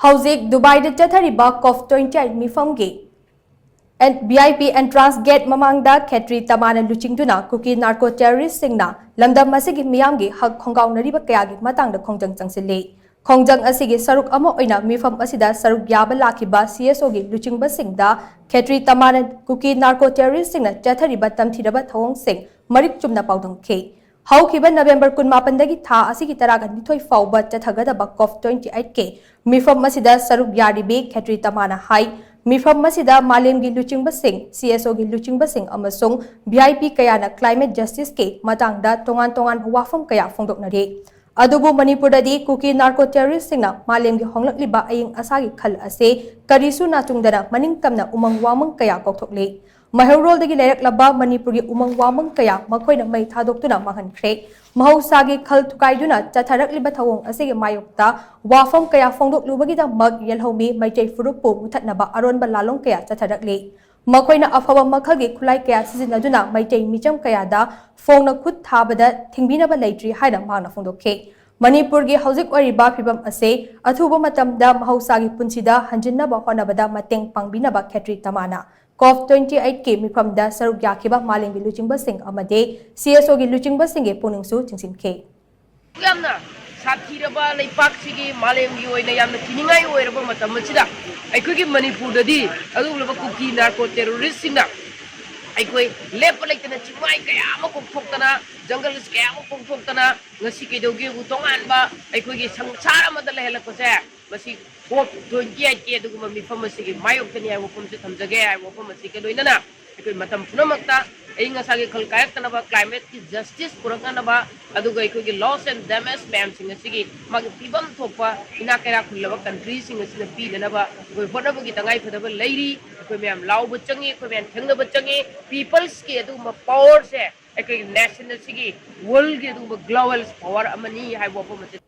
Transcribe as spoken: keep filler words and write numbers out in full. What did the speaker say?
ꯍꯧꯖꯤꯛ ꯗꯨꯕꯥꯏꯗ ꯆꯠꯊꯔꯤꯕ ꯀꯣꯞ ꯇ꯭ꯋꯦꯟꯇꯤ ꯑꯩꯠ ꯃꯤꯐꯝꯒꯤ V I P entrance gate ꯃꯃꯥꯡꯗ ꯈꯦꯇ꯭ꯔꯤ ꯇꯃꯥꯅ ꯂꯨꯆꯤꯡꯗꯨꯅ ꯀꯨꯀꯤ ꯅꯥꯔꯀꯣ ꯇꯦꯔꯣꯔꯤꯁꯁꯤꯡꯅ ꯂꯝꯗꯝ ꯑꯁꯤꯒꯤ ꯃꯤꯌꯥꯝꯒꯤ ꯍꯛ ꯈꯣꯡꯒꯥꯎꯅꯔꯤꯕ ꯀꯌꯥꯒꯤ ꯃꯇꯥꯡꯗ ꯈꯣꯡꯖꯪ ꯆꯪꯁꯤꯜꯂꯤ꯫ ꯈꯣꯡꯖꯪ ꯑꯁꯤꯒꯤ ꯁꯔꯨꯛ ꯑꯃ ꯑꯣꯏꯅ ꯃꯤꯐꯝ ꯑꯁꯤꯗ ꯁꯔꯨꯛ ꯌꯥꯕ ꯂꯥꯛꯈꯤꯕ ꯁꯤ ꯑꯦꯁ ꯑꯣꯒꯤ ꯂꯨꯆꯤꯡꯕꯁꯤꯡꯗ ꯈꯦꯇ꯭ꯔꯤ ꯇꯃꯥꯅ ꯀꯨꯀꯤ ꯅꯥꯔꯀꯣ ꯇꯦꯔꯣꯔꯤꯁꯁꯤꯡꯅ ꯆꯠꯊꯔꯤꯕ ꯇꯝꯊꯤꯔꯕ ꯊꯧꯑꯣꯡꯁꯤꯡ ꯃꯔꯤꯛ ꯆꯨꯝꯅ ꯄꯥꯎꯗꯝꯈꯤ꯫ ꯍꯧꯈꯤꯕ ꯅꯕꯦꯝꯕꯔ ꯀꯨꯟꯃꯥꯄꯟꯗꯒꯤ ꯊꯥ ꯑꯁꯤꯒꯤ ꯇꯔꯥꯒ ꯅꯤꯊꯣꯏ ꯐꯥꯎꯕ ꯆꯠꯊꯒꯗꯕ ꯀꯣꯞ ꯇ꯭ꯋꯦꯟꯇꯤ ꯑꯩꯠꯀꯤ ꯃꯤꯐꯝ ꯑꯁꯤꯗ ꯁꯔꯨꯛ ꯌꯥꯔꯤꯕꯤ ꯈꯦꯇ꯭ꯔꯤ ꯇꯃꯥꯅ ꯍꯥꯏ, ꯃꯤꯐꯝ ꯑꯁꯤꯗ ꯃꯥꯂꯦꯝꯒꯤ ꯂꯨꯆꯤꯡꯕꯁꯤꯡ, ꯁꯤ ꯑꯦꯁ ꯑꯣꯒꯤ ꯂꯨꯆꯤꯡꯕꯁꯤꯡ ꯑꯃꯁꯨꯡ ꯚꯤ ꯑꯥꯏ ꯄꯤ ꯀꯌꯥꯅ ꯀ꯭ꯂꯥꯏꯃꯦꯠ ꯖꯁꯇꯤꯁꯀꯤ ꯃꯇꯥꯡꯗ ꯇꯣꯉꯥꯟ ꯇꯣꯉꯥꯟꯕ ꯋꯥꯐꯝ ꯀꯌꯥ ꯐꯣꯡꯗꯣꯛꯅꯔꯤ꯫ ꯑꯗꯨꯕꯨ ꯃꯅꯤꯄꯨꯔꯗꯗꯤ ꯀꯨꯀꯤ ꯅꯥꯔꯀꯣ ꯇꯦꯔꯣꯔꯤꯁꯁꯤꯡꯅ ꯃꯥꯂꯦꯝꯒꯤ ꯍꯣꯡꯂꯛꯂꯤꯕ ꯑꯏꯪ ꯑꯁꯥꯒꯤ ꯈꯜ ꯑꯁꯤ ꯀꯔꯤꯁꯨ ꯅꯥꯆꯨꯡꯗꯅ ꯃꯅꯤꯡ ꯇꯝꯅ ꯎꯃꯪ ꯋꯥꯃꯪ ꯀꯌꯥ ꯀꯣꯛꯊꯣꯛꯂꯤ꯫ ꯃꯩꯍꯧꯔꯣꯜꯗꯒꯤ ꯂꯩꯔꯛꯂꯕ ꯃꯅꯤꯄꯨꯔꯒꯤ ꯎꯃꯪ ꯋꯥꯃꯪ ꯀꯌꯥ ꯃꯈꯣꯏꯅ ꯃꯩ ꯊꯥꯗꯣꯛꯇꯨꯅ ꯃꯥꯡꯍꯟꯈ꯭ꯔꯦ꯫ ꯃꯍꯧꯁꯥꯒꯤ ꯈꯜ ꯊꯨꯒꯥꯏꯗꯨꯅ ꯆꯠꯊꯔꯛꯂꯤꯕ ꯊꯧꯑꯣꯡ ꯑꯁꯤꯒꯤ ꯃꯥꯌꯣꯛꯇ ꯋꯥꯐꯝ ꯀꯌꯥ ꯐꯣꯡꯗꯣꯛꯂꯨꯕꯒꯤꯗꯃꯛ ꯌꯦꯜꯍꯧꯃꯤ ꯃꯩꯇꯩ ꯐꯨꯔꯨꯞꯄꯨ ꯃꯨꯊꯠꯅꯕ ꯑꯔꯣꯟꯕ ꯂꯥꯂꯣꯡ ꯀꯌꯥ ꯆꯠꯊꯔꯛꯂꯤ꯫ ꯃꯈꯣꯏꯅ ꯑꯐꯕ ꯃꯈꯜꯒꯤ ꯈꯨꯠꯂꯥꯏ ꯀꯌꯥ ꯁꯤꯖꯤꯟꯅꯗꯨꯅ ꯃꯩꯇꯩ ꯃꯤꯆꯝ ꯀꯌꯥꯗ ꯐꯣꯡꯅ ꯈꯨꯠ ꯊꯥꯕꯗ ꯊꯤꯡꯕꯤꯅꯕ ꯂꯩꯇ꯭ꯔꯤ ꯍꯥꯏꯅ ꯃꯍꯥꯛꯅ ꯐꯣꯡꯗꯣꯛꯈꯤ꯫ ꯃꯅꯤꯄꯨꯔꯒꯤ ꯍꯧꯖꯤꯛ ꯑꯣꯏꯔꯤꯕ ꯐꯤꯕꯝ ꯑꯁꯤ ꯑꯊꯨꯕ ꯃꯇꯝꯗ ꯃꯍꯧꯁꯥꯒꯤ ꯄꯨꯟꯁꯤꯗ ꯍꯟꯖꯤꯟꯅꯕ ꯍꯣꯠꯅꯕꯗ ꯃꯇꯦꯡ ꯄꯥꯡꯕꯤꯅꯕ ꯈꯦꯇ꯭ꯔꯤ ꯇꯃꯥꯅ ꯀꯣꯞ ꯇ꯭ꯋꯦꯟꯇꯤ ꯑꯩꯠꯀꯤ ꯃꯤꯐꯝꯗ ꯁꯔꯨꯛ ꯌꯥꯈꯤꯕ ꯃꯥꯂꯦꯝꯒꯤ ꯂꯨꯆꯤꯡꯕꯁꯤꯡ ꯑꯃꯗꯤ ꯁꯤ ꯑꯦꯁ ꯑꯣꯒꯤ ꯂꯨꯆꯤꯡꯕꯁꯤꯡꯒꯤ ꯄꯨꯛꯅꯤꯡꯁꯨ ꯆꯤꯡꯁꯤꯟꯈꯤ꯫ ꯌꯥꯝꯅ ꯁꯥꯊꯤꯔꯕ ꯂꯩꯄꯥꯛꯁꯤꯒꯤ ꯃꯥꯂꯦꯝꯒꯤ ꯑꯣꯏꯅ ꯌꯥꯝꯅ ꯀꯤꯅꯤꯡꯉꯥꯏ ꯑꯣꯏꯔꯕ ꯃꯇꯝ ꯑꯁꯤꯗ ꯑꯩꯈꯣꯏꯒꯤ ꯃꯅꯤꯄꯨꯔꯗꯗꯤ ꯑꯗꯨꯒꯨꯝꯂꯕ ꯀꯨꯀꯤ ꯅꯥꯔꯀꯣ ꯇꯦꯔꯣꯔꯤꯁꯁꯤꯡꯅ ꯑꯩꯈꯣꯏ ꯂꯦꯞꯄ ꯂꯩꯇꯅ ꯆꯤꯡꯃꯥꯏ ꯀꯌꯥ ꯑꯃ ꯀꯣꯛꯊꯣꯛꯇꯅ, ꯖꯪꯒꯜꯁ ꯀꯌꯥ ꯑꯃ ꯀꯣꯛꯊꯣꯛꯇꯅ ꯉꯁꯤ ꯀꯩꯗꯧꯒꯦꯕꯨ ꯇꯣꯉꯥꯟꯕ ꯑꯩꯈꯣꯏꯒꯤ ꯁꯪꯁꯥꯔ ꯑꯃꯗ ꯂꯩꯍꯜꯂꯛꯄꯁꯦ, ꯃꯁꯤ ꯀꯣꯞ ꯇ꯭ꯋꯦꯟꯇꯤ ꯑꯩꯠꯀꯤ ꯑꯗꯨꯒꯨꯝꯕ ꯃꯤꯐꯝ ꯑꯁꯤꯒꯤ ꯃꯥꯌꯣꯛꯇꯅꯤ ꯍꯥꯏꯕ ꯋꯥꯐꯝꯁꯦ ꯊꯝꯖꯒꯦ꯫ ꯍꯥꯏꯕ ꯋꯥꯐꯝ ꯑꯁꯤꯒ ꯂꯣꯏꯅꯅ ꯑꯩꯈꯣꯏ ꯃꯇꯝ ꯄꯨꯝꯅꯃꯛꯇ ꯑꯏꯪ ꯑꯁꯥꯒꯤ ꯈꯜ ꯀꯥꯏꯔꯛꯇꯅꯕ, ꯀ꯭ꯂꯥꯏꯃꯦꯠꯀꯤ ꯖꯁꯇꯤꯁ ꯄꯨꯔꯛꯅꯅꯕ, ꯑꯗꯨꯒ ꯑꯩꯈꯣꯏꯒꯤ ꯂꯣꯁ ꯑꯦꯟ ꯗꯦꯃꯦꯖ ꯃꯌꯥꯝꯁꯤꯡ ꯑꯁꯤꯒꯤ ꯃꯥꯒꯤ ꯐꯤꯕꯝ ꯊꯣꯛꯄ ꯏꯅꯥꯛ ꯀꯩꯔꯥꯛ ꯈꯨꯜꯂꯕ ꯀꯟꯇ꯭ꯔꯤꯁꯤꯡ ꯑꯁꯤꯅ ꯄꯤꯅꯅꯕ ꯑꯩꯈꯣꯏ ꯍꯣꯠꯅꯕꯒꯤ ꯇꯉꯥꯏ ꯐꯗꯕ ꯂꯩꯔꯤ꯫ ꯑꯩꯈꯣꯏ ꯃꯌꯥꯝ ꯂꯥꯎꯕ ꯆꯪꯉꯤ, ꯑꯩꯈꯣꯏ ꯃꯌꯥꯝ ꯊꯦꯡꯅꯕ ꯆꯪꯉꯤ꯫ ꯄꯤꯄꯜꯁꯀꯤ ꯑꯗꯨꯒꯨꯝꯕ ꯄꯋꯔꯁꯦ ꯑꯩꯈꯣꯏꯒꯤ ꯅꯦꯁꯟ ꯑꯁꯤꯒꯤ, ꯋꯥꯔꯜꯒꯤ ꯑꯗꯨꯒꯨꯝꯕ ꯒ꯭ꯂꯣꯕꯦꯜ ꯄꯋꯔ ꯑꯃꯅꯤ ꯍꯥꯏꯕ ꯋꯥꯐꯝ ꯑꯁꯤ